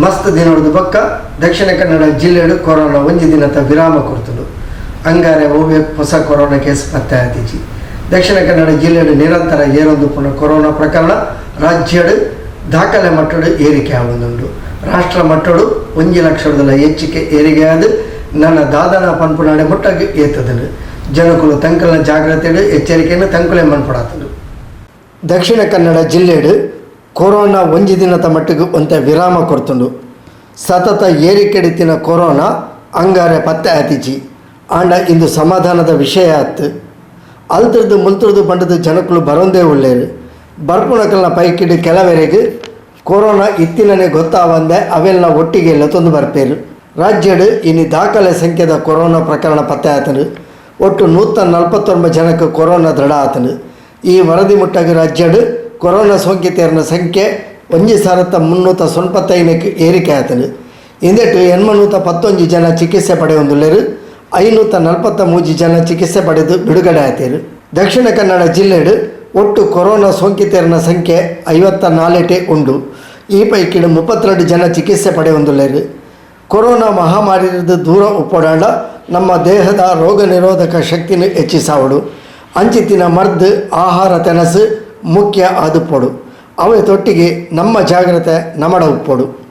ಮಸ್ತ್ ದಿನೊಡ್ದು ಬೊಕ್ಕ ದಕ್ಷಿಣ ಕನ್ನಡ ಜಿಲ್ಲೆಡ್ ಕೊರೋನಾ ಒಂಜಿ ದಿನತ ವಿರಾಮ ಕೊರ್ತುಂಡು. ಅಂಗಾರೆ ಒವ್ವೆ ಪೊಸ ಕೊರೋನಾ ಕೇಸ್ ಪತ್ತೆ ಆತಿಜಿ. ದಕ್ಷಿಣ ಕನ್ನಡ ಜಿಲ್ಲೆಡ್ ನಿರಂತರ ಏರೊಂದುಪ್ಪುನ ಕೊರೋನಾ ಪ್ರಕರಣ ರಾಜ್ಯಡ್ ದಾಖಲೆ ಮಟ್ಟಡ್ ಏರಿಕೆ ಆವೊಂದುಂಡು. ರಾಷ್ಟ್ರ ಮಟ್ಟಡ್ ಒಂಜಿ ಲಕ್ಷರ್ದುಲ ಎಚ್ಚಿಕೆ ಏರಿಗೆ ಆದ್ ನನ ದಾದನ ಪನ್ಪುನಾಡೆ ಮುಟ್ಟಗ್ ಏತ್ದ್ಂಡ್. ಜನಕುಲು ತಂಕಲ್ನ ಜಾಗ್ರತೆಡ್ ಎಚ್ಚರಿಕೆನ್ ತಂಕುಲೆ ಮನ್ಪೊಡಾತ್ಂಡ್. ದಕ್ಷಿಣ ಕನ್ನಡ ಜಿಲ್ಲೆಡ್ ಕೊರೋನಾ ಒಂಜಿ ದಿನತ ಮಟ್ಟಿಗ್ ಒಂತೆ ವಿರಾಮ ಕೊರ್ತುಂಡು. ಸತತ ಏರಿಕೆಡಿತ್ತಿನ ಕೊರೋನಾ ಅಂಗಾರೆ ಪತ್ತೆ ಆತಿಜಿ. ಆಂಡ ಇಂದು ಸಮಾಧಾನದ ವಿಷಯ ಅತ್ತ್. ಅಲ್ತುರ್ದು ಮುಲ್ತುರ್ದು ಪಂಡುದು ಜನಕುಲು ಬರೊಂದೇ ಉಲ್ಲೆರ್. ಬರ್ಪುನಕಲ್ನ ಪೈಕಿಡ್ ಕೆಲವೆರೆಗ್ ಕೊರೋನಾ ಇತ್ತಿನನೆ ಗೊತ್ತಾವಂದೆ ಅವೆಲ್ನ ಒಟ್ಟಿಗೆ ಲೆತೊಂದು ಬರ್ಪೆರ್. ರಾಜ್ಯಡ್ ಇನಿ ದಾಖಲೆ ಸಂಖ್ಯೆದ ಕೊರೋನಾ ಪ್ರಕರಣ ಪತ್ತೆ ಆತ್ಂಡ್. ಒಟ್ಟು ನೂತ್ತ ನಲ್ಪತ್ತೊಂಬ ಜನಕ್ ಕೊರೋನಾ ದೃಢ ಆತ್ಂಡ್. ಈ ವರದಿ ಮುಟ್ಟಗ್ ರಾಜ್ಯಡ್ ಕೊರೋನಾ ಸೋಂಕಿತೆರ್ನ ಸಂಖ್ಯೆ ಒಂಜಿ ಸಾರತ್ತ ಮುನ್ನೂತ ಸೊನ್ಪತ್ತೈನೆಕ್ ಏರಿಕೆ ಆತ್ಂಡ್. ಇಂದೆಟ್ ಎನ್ಮನೂತ ಪತ್ತೊಂಜಿ ಜನ ಚಿಕಿತ್ಸೆ ಪಡೆಯೊಂದುಲ್ಲೆರ್. ಐನೂತ ನಲ್ಪತ್ತ ಮೂಜಿ ಜನ ಚಿಕಿತ್ಸೆ ಪಡೆದ್ ಬಿಡುಗಡೆ ಆತೆರ್. ದಕ್ಷಿಣ ಕನ್ನಡ ಜಿಲ್ಲೆಡ್ ಒಟ್ಟು ಕೊರೋನಾ ಸೋಂಕಿತೆರ್ನ ಸಂಖ್ಯೆ ಐವತ್ತ ನಾಲೆಟೇ ಉಂಡು. ಈ ಪೈಕಿಡ್ ಮುಪ್ಪತ್ತೆರಡು ಜನ ಚಿಕಿತ್ಸೆ ಪಡೆಯೊಂದುಲ್ಲೆರ್. ಕೊರೋನಾ ಮಹಾಮಾರಿರ್ದ್ ದೂರ ಉಪ್ಪೊಡಾಂಡ ನಮ್ಮ ದೇಹದ ರೋಗ ನಿರೋಧಕ ಶಕ್ತಿನ್ ಎಚ್ಚಿಸಾವೊಡು. ಅಂಚಿತ್ತಿನ ಮರ್ದ್, ಆಹಾರ ತೆನಸ್ ಮುಖ್ಯ ಆದುಪ್ಪೊಡು. ಅವೆತೊಟ್ಟಿಗೆ ನಮ್ಮ ಜಾಗ್ರತೆ ನಮಡ ಉಪ್ಪೊಡು.